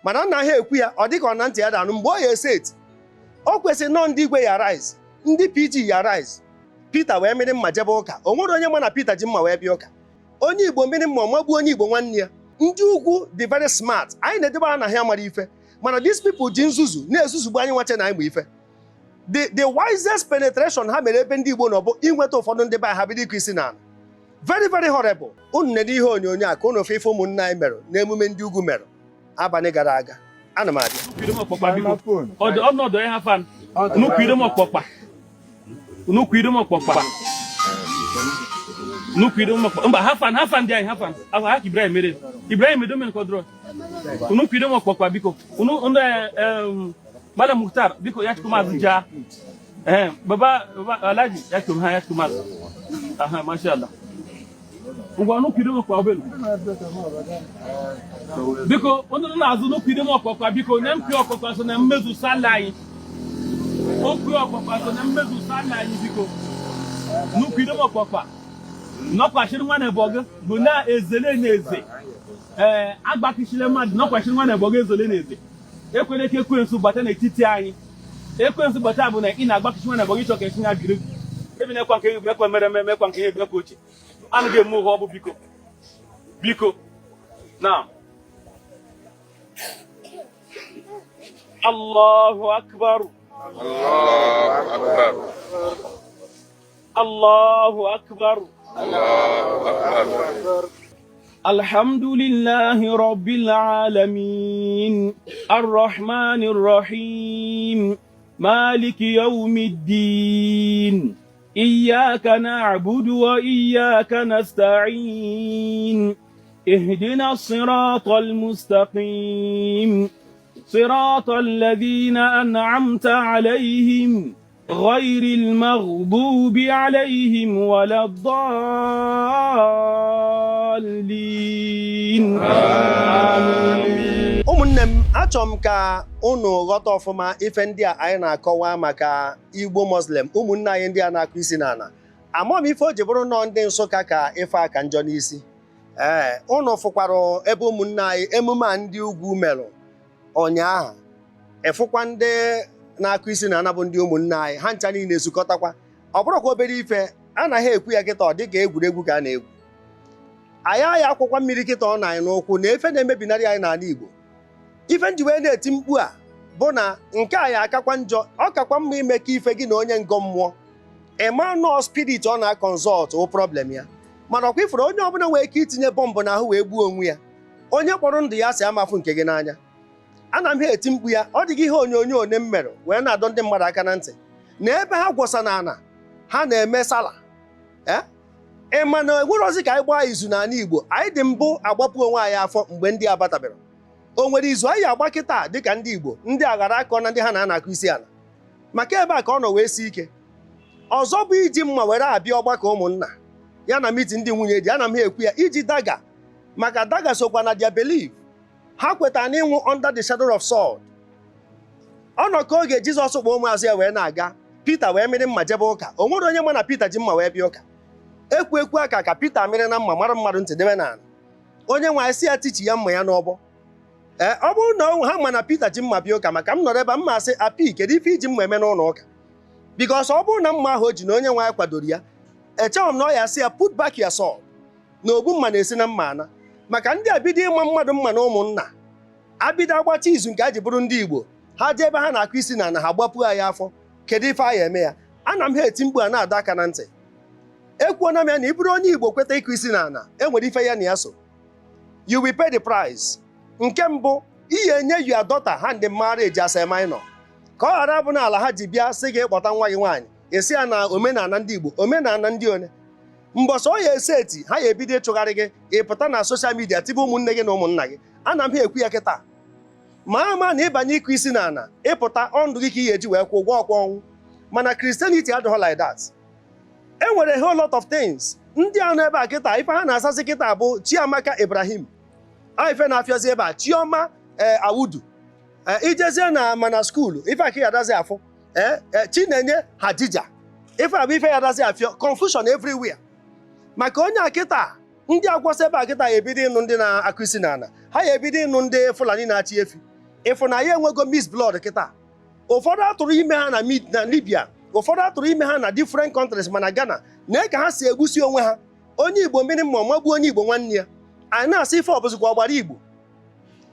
Mana nna ha ekwu ya, ọ dịka ọ na ntị ya danụ mgbe ọ ya ese eti. O kwesịrị nọ ndị igwe ya rise, ndị PG ya rise. Peter wee mịrị mma jebe ụka. O nwere onye ma na Peter ji mma wee bịa ụka. Onye Igbo mịrị mma, ọmagbuo onye Igbo nwanne ya. Ndị ugwu dị very smart. Anyị na-edebe ha na ha mara ife, mana these people ji nzuzu na-ezuzugbu anyị nwache na anyị ma ife. The wisest penetration ha mere ebe ndị Igbo nọ bụ inweta ụfọdụ ndị be anyị, ha bido ịkụ isi n'ala. Very, very horrible. Unu nene ihe onyonyo a ka unu fe ife ụmụnne anyị mere n'emume ndị ugwu mere abalị gara aga. Ana m abịa. Nnukwu m ọkpọkpa, biko. Ọdụ ọnọdụ ya ha fan. Nnukwu m ọkpọkpa. Nnukwu m ọkpọkpa. Nnukwu m ọkpọkpa. Mba, ha fan, ha fan dị anyị, ha fan. Ahụ ha ka Ibrahim mere. Ibrahim edomen kọdrọ. Nnukwu m ọkpọkpa, biko. Unu unu Malam Mukhtar, biko, ya chukwu maazị ja. Baba, baba Alhaji, ya chukwu ha, ya chukwu maazị. Aha, masha Allah. Ngwa, nnukwu m ọkpọkpa obelu. Biko, unu nọ n'azụ, nnukwu m ọkpọkpa, biko, na mpi ọkpọkpa so na mmezu sala anyị. Okwu ọkpọkpa so na mmezu sala anyị, biko. Nnukwu m ọkpọkpa. Nọkwachiri nwa na ebo gị bụ na ezele na eze. Ee, agbakịchile mmadụ, nọkwachiri nwa na ebo gị, ezele na eze. Ekwela ka ekwensu bata n'etiti anyị. Ekwensu bata bụ na ị na-agbakịchi nwa na ebo gị, chọ ka esi ya biri. Ebi na-ekwa nke mekwa mere eme, mekwa nke ihe mekwa ochie. Anaghị eme ụgha ọ bụ, biko. Biko. Now. Allahu Akbar. Allahu Akbar. Allahu Akbar. Allahu Akbar. الحمد لله رب العالمين، الرحمن الرحيم، مالك يوم الدين، إياك نعبد وإياك نستعين، اهدنا الصراط المستقيم، صراط الذين أنعمت عليهم، غير المغضوب عليهم ولا الضالين، آمين. Ụmụnne m, achọrọ m ka unu ghọta ọfụma ife ndị a anyị na-akọwa maka Igbo Muslim, ụmụnne anyị ndị a na-akụ isi n'ala. Ama m ife o ji bụrụ nọọ ndị Nsụka ka ife aka njọ n'isi. Ee, unu fụkwara ebe ụmụnne anyị, emume a ndị ugwu merụ ụnyaahụ, ịfụkwa ndị na-akụ isi n'ala bụ ndị ụmụnne anyị, ha ncha niile ezukọtakwa. Ọ bụrụkwa obere ife anaghị ekwu ya kịta, ọ dị ka egwuregwu ka a na-egwu. Anyị aya akwụkwọ mmiri kịta ọ na anyị n'ụkwụ na efe na-emebinarị anyị n'ala Igbo. Ife nji wee na-eti mkpu a bụ na nke a ya akakwa njọ. Ọ kakwa mma ime ka ife gị na onye ngọ mmụọ ịma nọọ spirit ọ na-aconsult wụ problem ya. Mana ọkwa ifuru onye ọbụla nwere ike itinye bọmbụ n'ahụ wee gbuo onwe ya, onye kpọrọ ndụ ya si amafụ nke gị n'anya. Ana m ha eti mkpu ya. Ọ dịghị ihe onyonyo one m mere wee na-adọ ndị mmadụ aka na ntị na ebe ha gwọsa n'ala ha na-eme sala. Ee, ị ma na enwere ozi ka anyị gbaa izu n'ala Igbo anyị dị mbụ agbapụ onwe anyị afọ mgbe ndị abatabere. O nwere izu anyị agba kịta dịka ndị Igbo, ndị aghara akọ na ndị ha na-anakụ isi ala, maka ebe a ka ọ nọ wee sie ike. Ọzọ bụ iji mma were abịa ọgbakọ ụmụnna ya na meeting ndị nwunye di. Ana m ha ekwu ya, iji dagger, maka dagger sokwa na their belief. Ha kwetara na ịnwụ under the shadow of sword. Ọnọkọ oge Jizọs kpọ ụmụazụ ya wee na-aga, Pita wee mịrị mma jebe ụka. O nwere onye ma na Pita ji mma wee bịa ụka. Ekwu ekwu aka ka Pita mịrị na mma mara mmadụ ntị debe n'ala. Onye nwe anyị sị ya tichi ya mma ya n'ọbọ. Ee, ọ bụrụ na ha ma na Pita ji mma bịa ụka, maka m nọrọ ebe a, mma asị api, kedu ife iji mma eme n'ụlọ ụka? Because ọ bụrụ na mma ahụ o ji na onye nwe anyị kwadoro ya, echeghị m na ọ ya asị ya, "Put back your sword," na ogbu mma na-esi na mma ana. Maka ndị a bido ịma mmadụ mma na ụmụnna abido agbacha izu nke a ji bụrụ ndị Igbo, ha jee ebe ha na-akụ isi na ana, ha gbapụ anyị afọ. Kedu ife anyị eme ya? Ana m ha eti mkpu a na-adọ aka na ntị. Ekwuona m ya na ị bụrụ onye Igbo kweta ịkụ isi na ana, enwere ife ya na ya so. You will pay the price. Nke mbụ, iyi enye your daughter hand in marriage as a minor, ka ọ ghara bụ na ala ha ji bịa sị gị kpọta nwa gị nwaanyị, esi ya na omenala ndị Igbo, omenala ndị one mbọsọ ọ ya ese eti, ha ya ebido ịchụgharị gị. Ị pụta na social media tibe ụmụnne gị na ụmụnna gị. Ana m ha ekwu ya kịta, ma ama na ịbanye ịkụ isi n'ala, ịpụta ọndụ gị ka ị ga-eji wee kwụ ụgwọ ọkwa ọnwụ. Mana Christianity adịghị like that. E nwere a whole lot of things. Ndị a nọ ebe a kịta, ife ha na-asasị kịta bụ Chiamaka Ibrahim a, ife na-afịọzi ebe a Chioma, ee, Awudu. Ee, ijezie na mana school, ife a ka ya adazi afụ, ee, Chinenye Hadija, ife a bụ ife ya adazi afịọ. Confusion everywhere. Maka onye a kịta, ndị akwọsị ebe a kịta ya ebido ịnụ ndị na-akụ isi n'ala, ha ya ebido ịnụ ndị Fulani na-achị efi. Ịfụ na ya enwego mixed blood kịta. Ụfọdụ atụrụ ime ha na Libya, ụfọdụ atụrụ ime ha na different countries, mana Ghana na ka ha si egbusi onwe ha. Onye Igbo mmiri mma magbuo onye Igbo nwanne ya. Anyị na-asị ife ọbụzikwa ọgbara Igbo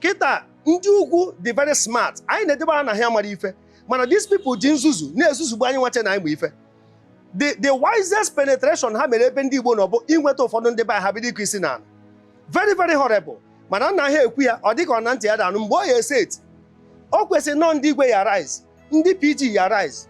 kịta. Ndị ugwu dị very smart. Anyị na-edebe ha na ha mara ife, mana these people ji nzuzu na-ezuzugbu anyị nwache na anyị ma ife. The wisest penetration ha mere ebe ndị Igbo nọ bụ inweta ụfọdụ ndị be ha bido ịkụ isi n'ala. Very, very horrible. Mana nna ha ekwu ya, ọ dịka ọ na ntị ya danụ. Mgbe ọ ya ese eti, o kwesịrị nọ ndị igwe ya rise, ndị PG ya rise.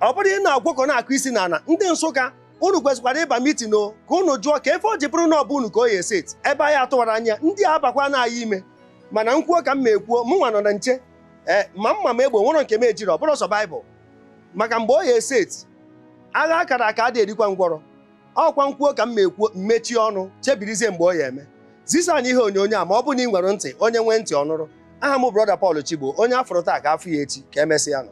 Ọ bụrụ ị na-agwakọ na-akụ isi n'ala, ndị Nsụka, unu kwesịkwara ịba meeting o, ka unu jụọ ka efe o ji bụrụ na ọ bụ unu ka o ya ese eti ebe anyị atụwara anya ndị a abakwa na anyị ime. Mana nkwuo ka m ma ekwuo, mụ nwa nọ na nche. Ee, ma mma m egbe nwere nke m ejiri, ọ bụrụ sọ Baịbụl, maka mgbe ọ ya ese eti, agha akara aka adị erikwa ngwọrọ. Ọkwa nkwuo ka m ma ekwuo, mmechie ọnụ, chebirizie mgbe ọ ya eme. Zisa anyị ihe onyonyo a, ma ọ bụ na ị nwere ntị, onye nwee ntị ọnụrụ. Aha m, Brother Paul Chigbo, onye afọrọ taa ka afọ ya echi. Ka emesịa nụ.